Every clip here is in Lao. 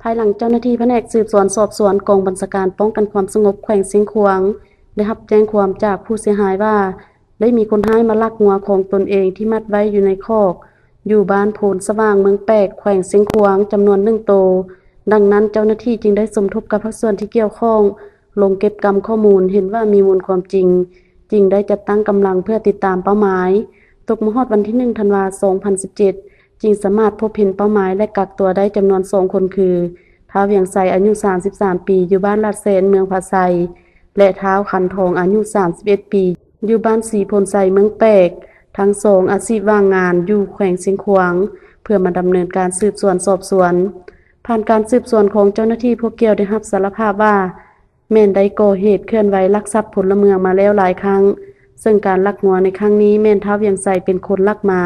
າຍຫຼັງເຈົ້າໜ້າທີ່ພະແນກສືບສວນສອບສວນ ກອງບັນຊາການປ້ອງກັນຄວາມສະຫງົບແຂວງຊຽງຂວາງ ໄດ້ຮັບແຈ້ງຄວາມຈາກຜູ້ເສຍຫາຍວ່າ ໄດ້ມີຄົນຮ້າຍມາລັກງົວຂອງຕົນເອງທີ່ມັດໄວ້ຢູ່ໃນຄອກ ຢູ່ບ້ານໂພນສະຫວ່າງ ເມືອງແປກ ແຂວງຊຽງຂວາງ ຈຳນວນໜຶ່ງໂຕ. ດັ່ງນັ້ນ ເຈົ້າໜ້າທີ່ຈຶ່ງໄດ້ສົມທົບກັບພາກສ່ວນທີ່ກ່ຽວຂ້ອງ ລົງເກັບກຳຂໍ້ມູນ ເຫັນວ່າມີມູນຄວາມຈິງ ຈຶ່ງໄດ້ຈັດຕັ້ງກຳລັງເພື່ອຕິດຕາມເປົ້າໝາຍ. ຕົກມາຮອດວັນທີໜຶ່ງ ທັນວາ ສອງພັນສິບເຈັດ ຈຶ່ງສາມາດພົບເຫັນເປົ້າໝາຍ ແລະ ກັກຕົວໄດ້ຈຳນວນສອງຄົນ ຄື ທ້າວວຽງໄຊ ອາຍຸສາມສິບສາມປີ ຢູ່ບ້ານລາດແຊນ ເມືອງພາໄຊ ແລະ ທ້າວຂັນທອງ ອາຍຸສາມສິບເອັດປີ ຢູ່ບ້ານສີໂພນໄຊ ເມືອງແປກ ທັງສອງອາຊີບວ່າງງານຢູ່ແຂວງຊຽງຂວາງ ເພື່ອມາດຳເນີນການສືບສວນສອບສວນ. ຜ່ານການສືບສວນຂອງເຈົ້າໜ້າທີ່ ພວກກ່ຽວໄດ້ຮັບສາລະພາບວ່າ ແມ່ນໄດ້ກໍ່ເຫດເຄື່ອນໄຫວລັກຊັບພົນລະເມືອງມາແລ້ວຫຼາຍຄັ້ງ, ເຊິ່ງການລັກງົວໃນຄັ້ງນີ້ແມ່ນທ້າວວຽງໄຊເປັນຄົນລັກມາ.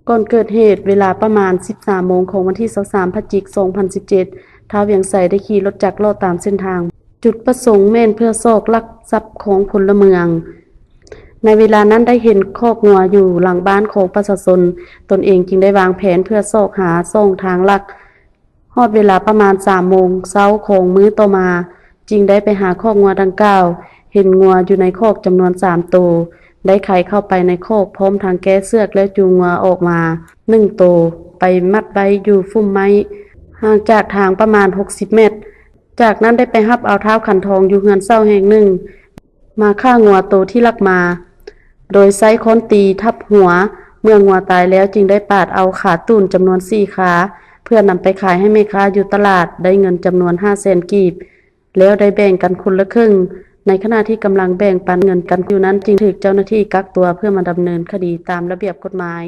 ກ່ອນເກີດເຫດ ເວລາປະມານສິບສາມໂມງຂອງວັນທີຊາວສາມ ພະຈິກ ສອງພັນສິບເຈັດ ທ້າວວຽງໄຊໄດ້ຂີ່ລົດຈັກເລາະຕາມເສັ້ນທາງ ຈຸດປະສົງແມ່ນເພື່ອຊອກລັກຊັບຂອງພົນລະເມືອງ. ໃນເວລານັ້ນໄດ້ເຫັນຄອກງົວຢູ່ຫຼັງບ້ານຂອງປະຊາຊົນ, ຕົນເອງຈຶ່ງໄດ້ວາງແຜນເພື່ອຊອກຫາຊ່ອງທາງລັກ. ຮອດເວລາປະມານສາມໂມງເຊົ້າຂອງມື້ຕໍ່ມາ, ຈຶ່ງໄດ້ໄປຫາຄອກງົວດັ່ງກ່າວ, ເຫັນງົວຢູ່ໃນຄອກຈຳນວນສາມໂຕ, ໄດ້ໄຂເຂົ້າໄປໃນຄອກພ້ອມທັງແກ້ເຊືອກແລ້ວຈູງງົວອອກມາໜຶ່ງໂຕ ໄປມັດໄວ້ຢູ່ຟຸ່ມໄມ້ ຫ່າງຈາກທາງປະມານຫົກສິບແມັດ. ຈາກນັ້ນໄດ້ໄປຮັບເອົາທ້າວຂັນທອງຢູ່ເຮືອນເຊົ່າແຫ່ງໜຶ່ງ ມາຂ້າງົວໂຕທີ່ລັກມາ ໂດຍໃຊ້ຄ້ອນຕີທັບຫົວ. ເມື່ອງົວຕາຍແລ້ວຈຶ່ງໄດ້ປາດເອົາຂາຕູນຈຳນວນສີ່ຂາ ເພື່ອນຳໄປຂາຍໃຫ້ແມ່ຄ້າຢູ່ຕະຫຼາດ ໄດ້ເງິນຈຳນວນຫ້າແສນກີບ ແລ້ວໄດ້ແບ່ງກັນຄົນລະເຄິ່ງ. ໃນຂະນະທີ່ກຳລັງແບ່ງປັນເງິນກັນຢູ່ນັ້ນ ຈຶ່ງຖືກເຈົ້າໜ້າທີ່ກັກຕົວເພື່ອມາດຳເນີນຄະດີຕາມລະບຽບກົດໝາຍ.